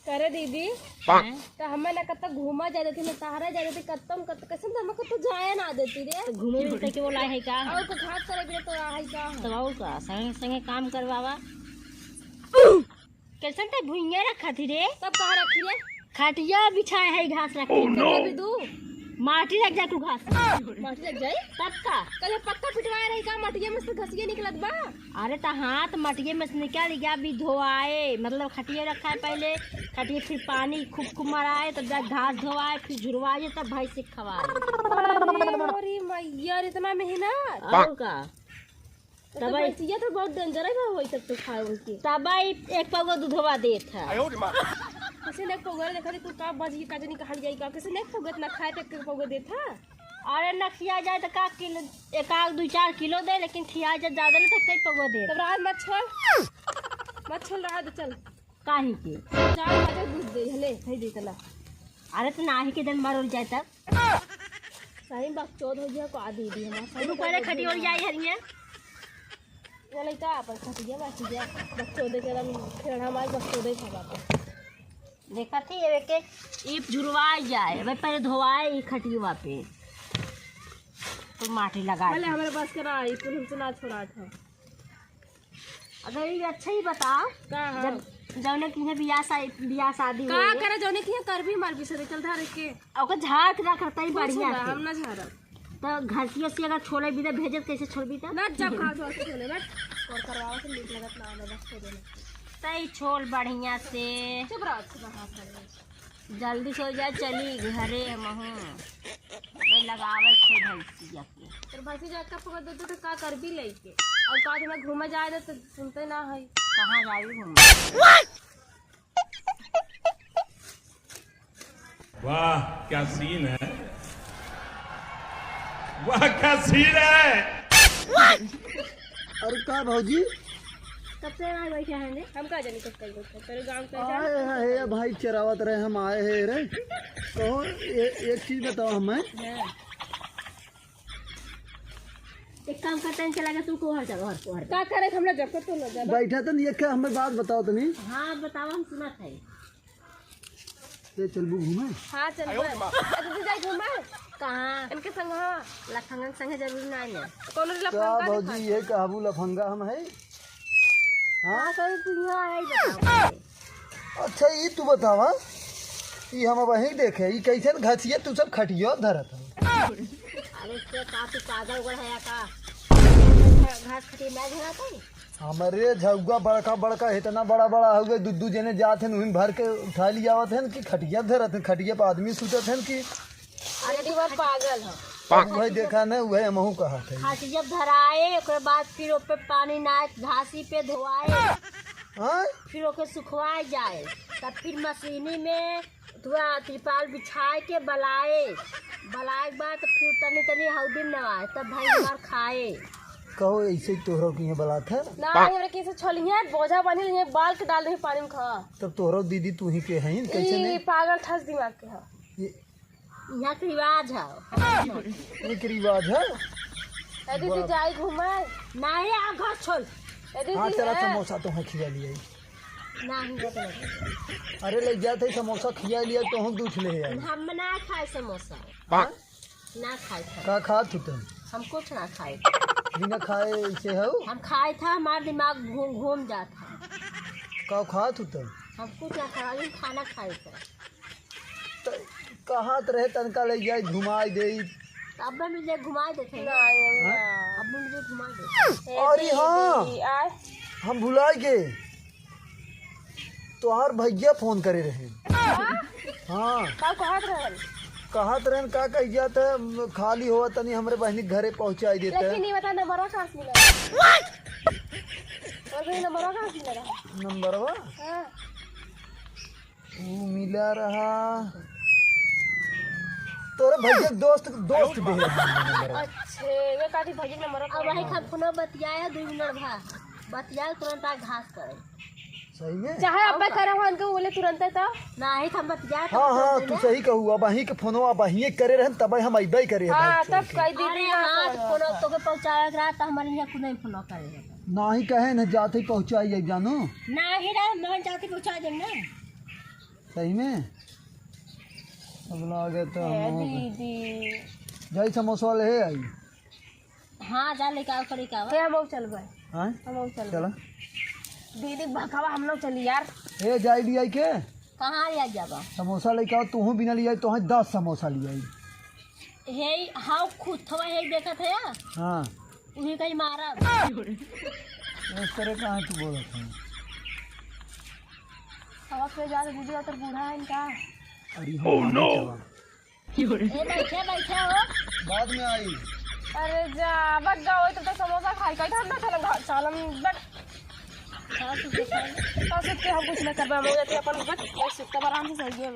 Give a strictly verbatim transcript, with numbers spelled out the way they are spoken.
अरे दीदी, हैं? त हमें ना कत्ता घूमा जा देती, ना टहरा जा देती, कत्तम कत्त-, कैसे तो हमें कत्ता जाया ना देती रे। तो घूमे भी तो के बोला है का? और को घास करे भी तो है का? तो और का? संगे संगे काम करवावा। कैसन ते भुइयां रखा थी रे? तब कहाँ रखी रे? खटिया बिछाए है, घास रखे। Oh, no! तब भी दू। माटी रख जा तू घास। माटी रख जाई? तब का? कल पक्का पिटवाए रही का? मटिया में से घसिया निकलत बा। अरे त हाथ मटिये में से निकल गया, अभी धोआए, मतलब खटिया रखा है पहले, खटिया फिर पानी खूब खूब मराए, तब जा घास धोआए, फिर झुरवाए, तब भैंस के खवाए। अरे मोरी मैया रे, इतना मेहनत। और का? तो तब भैंसिया तो बहुत डेंजर है, वही तब तो खाए उनकी। तब भाई एक पौवा दूधवा देत है। कैसे ने एक पौवा देखा रे, तू का बजी का जनी कहानी जाई का, कैसे ने एक पौवा इतना खाए पे एक पौवा देत है? अरे न खिया जाए तो का किलो, एक आध दू चार किलो दे, लेकिन खिया जाए ज्यादा नहीं तो कई पौवा दे। तब रात मत छोड़, मत छोड़, रहा दे, चल। काहे के? चार बजे दूध दे, हले, है दे तला। अरे तो नाही के दिन मर जाए तब। सही बकचोद हो गया को आ दीदी हमार। सही तू पहले बकचोद खटिया हो गया। जाए हरिया। ये लइका अपन खटिया बैठ गया, बकचोदे के एकदम खेड़ा मार बकचोदे खा बाटे। देखा थी ये के, ई झुरवा जाए, अबे पहले धोआए ई खटिया पे। तो माटी लगा भले दी। हमारे पास के ना आई, तू हमसे ना छोड़ा था। अगर ये अच्छा ही बताओ, का है? जब जौने की है बियाह सा-, बियाह शादी का हो गई। करे जौने की है, कर भी मार भी सके, चल धारे के। ओकर झाड़ के रख रहता ही कुछ बढ़िया ना, से। हम ना झाड़ब। तो घसिया से अगर छोले भी दे भेजत, कैसे छोड़ भी दे? ना, जब कहाँ से छोले, बस। और करवाओ तो नीक लगत ना, ना, बस छोले ना। तई छोल बढ़िया से। चुप रहो, चुप रहो, हाँ, हाँ। जल्दी से हो जाए, चली घरे हमहूँ। मैं लगावे खो भैंसिया के। तोर भैंसी जाके पकड़ देते तो का करबी लइके? और का तुम्हें घूमे जाए दे तो सुनते ना है। कहाँ जाई घूमे? वाह, क्या सीन है, वाह, क्या सीन है। अरे का भौजी? कब से यहाँ बैठे हैं रे? हम का जानी कब कल बैठे, तेरे गाँव के आए हैं, हे भाई, चरावत रहे, हम आए हैं रे। कहो, ए-, एक चीज बताओ हमें। हाँ। एक काम करते हैं, चला गया तू को हर जगह, हर को हर जगह। का करे, हम ना जब तो ना जाना। बैठा तो नहीं, एक हमें बात बताओ तनी। हाँ, बताओ, हम सुनत है। ते चलबू घूमे? हाँ, चलबू। अरे, दीदी जाई घूमे। कहाँ? इनके संग, हाँ। लफंगन संगे जरूरी ना है। कौन लफंगा का भौजी, देखा? ये कहबू लफंगा हम है? हाँ? हाँ, तो तू यहाँ है, बताओ। अच्छा, ई तू बतावा, ई हम वहीं देखे, ई कैसे घसिया तू सब खटियो धरत है? अरे, के का तू पागल उगल है या का? घास खटिया मैं धरत है? हमरे झउआ बड़का बड़का इतना बड़ा बड़ा हुए, दू दू जने जात हन, उहिन भर के उठा लियावत हन कि खटिया धरत हन, खटिया पे आदमी सुतत हन कि अरे तू बात पागल हो। वही देखा न, वही हमहू कहत है। खटिया धराए, ओकरे बाद फिर ओपे पानी ना, घासी पे धोआए, हाँ? फिर ओके सुखवाए जाए, तब फिर मशीनी में थोड़ा तिरपाल बिछाए के बलाए, बलाए के बाद तो फिर तनी तनी हल्दी में नवाए, तब भाई हमार खाए। कहो, ऐसे ही तोहरो के यहाँ बलात है? ना, हमरा के से छोलिए, बोझा बांधिल, ये बाल के डाल दे पानी में खा। तब तोहरो दीदी तू ही के हैं, कैसे ई नहीं? पागल ठस दिमाग के है। ये यहाँ के रिवाज है। एक रिवाज है? ए दीदी, वाह। जाई घूमे। नहीं, आ घर छोड़। ए दीदी, हाँ, चला, है। समोसा तो है, खिया लिया। नहीं, वो तो नहीं। अरे, ले जाते ही समोसा खिया लिया, तो हम दूध ले आए। हम ना खाए समोसा। हाँ? ना खाए था। का खात हो तुम? हम कुछ ना खाए। बिना खाए ऐसे हो? हम खाए था, हमार दिमाग घूम, घूम जात है। का खात हो तुम? हम कुछ ना खाए, अभी खाना खाए था। त कहाँ त रहे, तनका ले जाई, घुमाई देई। त अब में मुझे घुमाई देते हैं। नहीं, हाँ? नहीं। अब में मुझे घुमाई देते हैं। अरे हाँ, दीदी, आय। हम भुलाई गए। तोहार भैया फोन करे रहे। हाँ? हाँ। का कहत रहन? कहत रहन, का कह गया त, खाली होवा तनी हमरे बहनी के घरे पहुँचाई देते। लेकिन ये बता, नंबरवा कहाँ से मिला? और कोई नंबरवा कहाँ से मिला रहा? नंबरवा? हाँ। ऊ मिला रहा तोरे भैया के दोस्त, दोस्त दे रहा है नंबर। अच्छे, ये काटी भैया के नंबर अब वही खान फोन बतियाए है, दू मिनट भा बतियाए, तुरंत आ घास करे। सही में? चाहे अब अब्बे का? करे हो, उनके बोले तुरंत है तो। नहीं, हम बतियाए हाँ, हाँ, तुरंत तू ना। सही कहू, अब अहीं के फोनो, अब अहीं करे रहन, तब हम अइबे करे हाँ, रहन तब छोड़ के। कह दी अरे हाँ, हाँ, तो फोन। फोन तोके पहुँचावे के रहा, तो हमारे यहाँ खुद ही फोन करे रहन। नाही कहे न जाते ही पहुँचाई जाए जानू। नाही रे, मोहन जाते पहुँचा दे ना। सही में? अब लागे तो ए हम दीदी। जाई समोसा ले आई। हाँ, जा लेके आओ, खड़ी का। ए, हम चलबे। हाँ? हम चलबे। चला। दीदी भकावा हम लोग चली यार। ए, जाई ले आई के? कहाँ ले जाबा? समोसा लेके आओ, तू बिना ले आई तो है दस समोसा ले आई। हे, हाँ, खुद थवा हे देखत है। हाँ। उही कहीं मारा। इस तरह कहाँ तू बोलत है? हवा पे जा दीदी, और बूढ़ा है इनका। अरे, oh no! ए, बैठे, बैठे हो। बाद में आई। अरे जा, बग्गा होई तो, तो समोसा खाई, कहीं हम ना चलम, घर चलम, बट सास के हम कुछ ना करबे, हम हो जाते अपन, बट सुत्ता आराम से सही है।